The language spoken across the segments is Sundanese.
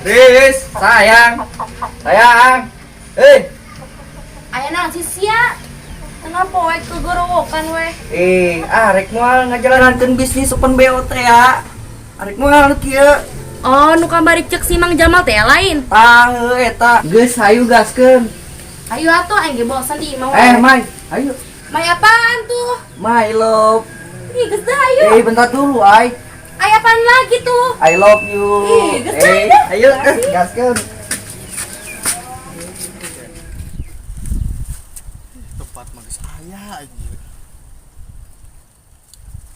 Riz, sayang. Sayang. Eh, Aya naon sih sia? Kenapa poe kegorowokan weh? eh, ah rek moal ngajalankeun bisnis open BO teh ya. Arek moal nu kieu. Oh, nu kamari cek si Mang Jamal teh lain. Tah heuh eta. Geus hayu gaskeun. Ayo atuh aing ge bosan di imah. Eh, Mai, ayo. Mai apaan tuh? My love. Ih, geus dah ayo. Eh, bentar dulu, ay. Ay apaan lagi tuh? I love you. Ih, geus dah, Eh, dah. ayo gaskeun. Tempat mah geus aya anjir.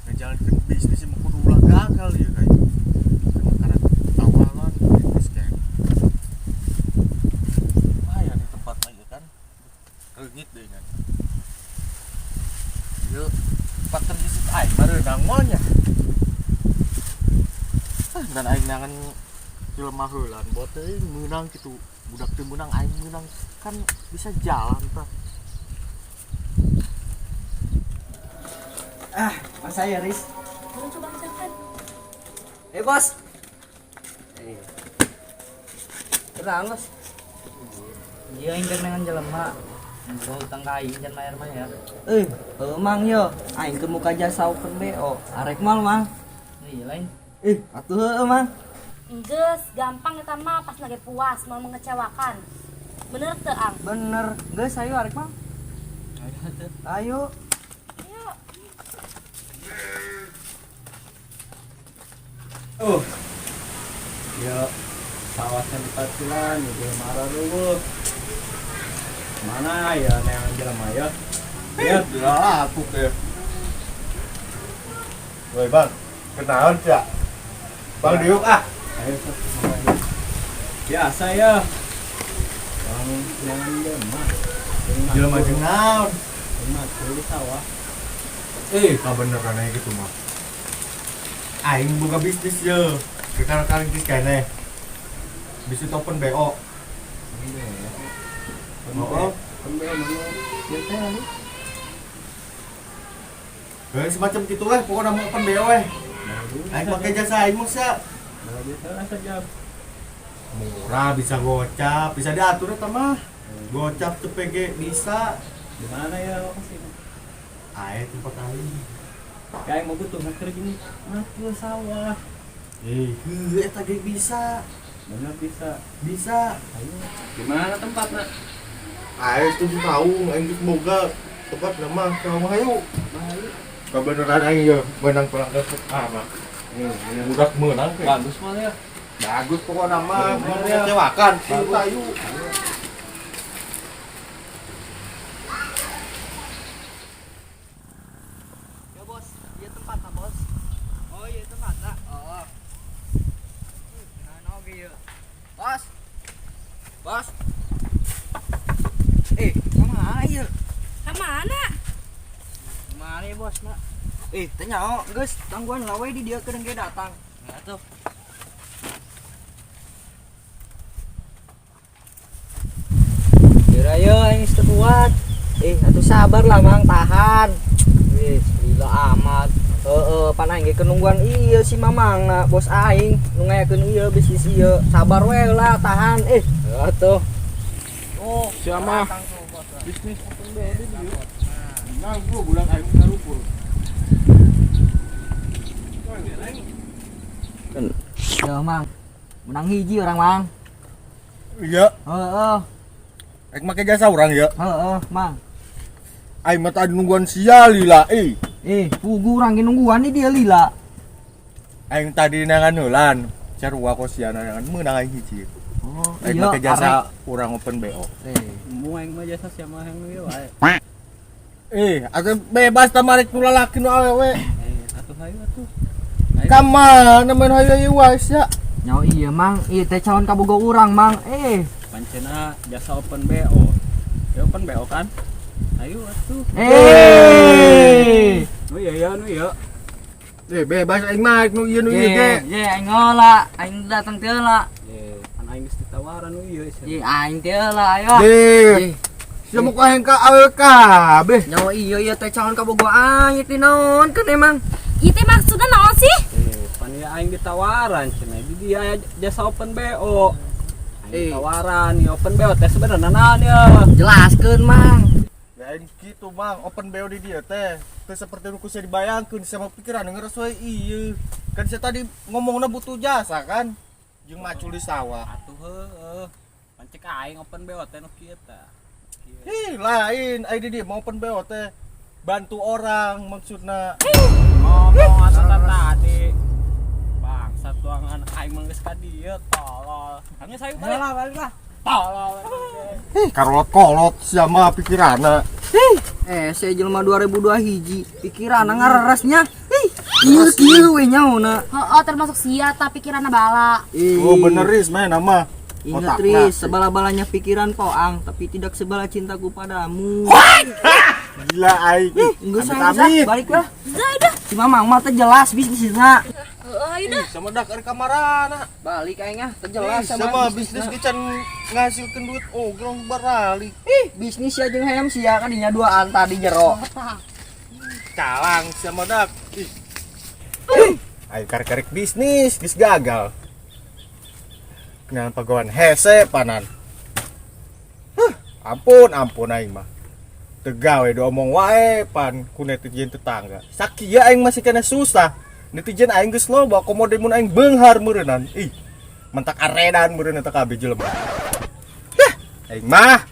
Ngajalankeun bisnis mah kudu ulah gagal ya kayak. Karena awalan bisnis kayak. Lumayan nih tempat mah ya kan. Reungit deh kan. Yuk, partner bisnis aing mah reunang moal nya. Ah, dan aing nangan jelema heulan bot teuing meunang kitu. Budak teu meunang aing meunang kan bisa jalan tah. Ah, mas saya, Riz. Kamu coba ajakan. Eh, bos. Eh. Tenang, bos. Iya, aing dengan jelema. Bawa utang ka aing can mayar-mayar. Eh, heuh mang yo, aing ke muka jasa open BO. Arek mal, Mang. Iya lain. Eh, atuh heueuh, Mang. Geus, gampang eta mah pas lagi puas, mau mengecewakan. Bener teu, Ang? Bener. Geus ayo arek, Mang. Ayo tuh. Ayo. Ayo. Oh. Ya, sawahnya di Pasilan, ya marah dulu. Mana ya yang jelema ya? Ya, lah aku ke. Woi, Bang. Kenalan ya? Bang diuk ah. Ayo sok. Biasa ya. Bang jangan jelema. Jelema jeung naon? Jelema tuh di sawah. Eh, kabeneran aya gitu mah. Aing buka bisnis ye. Kekar-kar geus keneh. Bisnis open BO. Oh, Eh, semacam gitu lah, pokoknya mau open BO eh. Aing pakai jasa aing mah sia. Murah, bisa gocap, bisa diatur eta mah. Gocap CPG bisa. Di mana ya lokasi? Aing tempat aing. Kayak mau butuh nak gini, mati sawah. Eh, heuh eta ge bisa. Bener bisa. Bisa. Ayo. Di mana tempatnya? Aing setuju tahu, aing geus boga tempat nama kamu hayu. Ayo. Kebeneran aing ye menang pelanggan pertama. Budak menang ke. Bagus mah ya. Bagus pokoknya mah, Bener, ya. mengecewakan. Bagus. Ayu. Ya, Bos. Ieu tempatna, Bos. Oh, iya tempatna. Oh. Nah, oge ieu. Bos. Bos. Eh, kemana ieu? Ka mana? Kemana ya, Bos, nak? Eh, teu nyaho, geus tangguhan lah we di dieu keur ge datang. Nah, tuh. Kira yo aing geus teu kuat. Eh, atuh sabar lah, Mang, tahan. Wis, gila amat. Heeh, pan aing ge keur nungguan ieu si Mamang na bos aing nu ngayakeun ieu bisnis ieu. Sabar we lah, tahan. Eh, Atuh. oh, Siapa? datang tuh, bos. Bisnis open BO di dieu. Nah, gua budak aing ngarumpul. Ya, Mang. Menang hiji orang, Mang. Iya, Heeh, aing make jasa urang ya. heeh, Mang. Aing mah tadi nungguan sia lila eh. Eh, pugu urang ge nungguan di dia lila. Aing tadi nangan heulan. Sarua kok sia nangan meunang aing hiji. Oh, Aing make jasa urang open BO. Eh, Mau aing mah jasa siapa yang ieu wae. Eh, atuh bebas tah marek nu lalaki nu awewe. Eh, atuh hayu atuh. Ka mana main hayu hayu wae sia. nyawa iya, Mang. Ieu teh calon kabogo urang, Mang. Eh, Pancena jasa open BO. Ya open BO kan? Ayo atuh. eh. Nu iya ya, nu iya. Eh, bebas aing mah nu ieu nu ieu ge. Ye, aing ngola, aing datang teu lah. Eh, pan aing geus ditawaran nu ieu sia. Ye, aing teu lah, ayo. Eh, Ye, sia mau ka ka awewe kabeh. nyawa iya iya teh calon kabogo aing teh naon kan emang. Ieu teh maksudna naon sih? Eh, Pan ya aing ditawaran cenah di dia aya jasa open BO. Aing Eh. ditawaran ya open BO teh sebenarnya naon ya? Jelaskeun, Mang. Ya aing gitu, Mang, open BO di dia teh. Teh seperti nu saya dibayangkeun sama pikiran ngeres we iya. Kan saya tadi ngomongna butuh jasa kan. Jeung macul di sawah. Atuh heueuh. Pan cek aing open BO teh nu kieu tah. Kieu. Ih, lain ai di dia mau open BO teh bantu orang maksudna. Ngomong atuh tadi. Bangsat tuangan aing mah geus ka dieu tolol. Hanya saya balik. Lah, balik lah. Tolol. Ih, karolot-kolot sama pikiranna. Eh, saya jelema 2002 hiji, pikiran ngareresnya. Ih, kieu kieu we nyaona. Heeh, termasuk sia ta pikiranna bala. Ih. Oh bener Riz, main nama. Ingat Otakna. Riz, sebala-balanya pikiran poang, tapi tidak sebala cintaku padamu. Gila aing. Ih, enggak Amit, usah, amit. balik lah. Udah, udah. Si Mamang mah teh jelas bisnisna. Heeh, ayo dah. Ih, sama dak ari kamarana. Balik aing ah, teh jelas Ih, sama bisnis ge can ngasilkeun duit ogrong baralik. Ih, bisnis ya jeung hayam sia kan dinya duaan tadi jero. Calang sama dak. Ih. Aing karek-karek bisnis, geus gagal. Kenalan pagawean hese panan. Huh, ampun, ampun aing mah. Teu gawe diomong wae pan ku netizen tetangga. Sakia aing masih kena susah. Netizen aing geus loba komo deui mun aing beunghar meureunnan. Ih, mentak aredan meureun eta kabeh jelema. Hah, aing mah.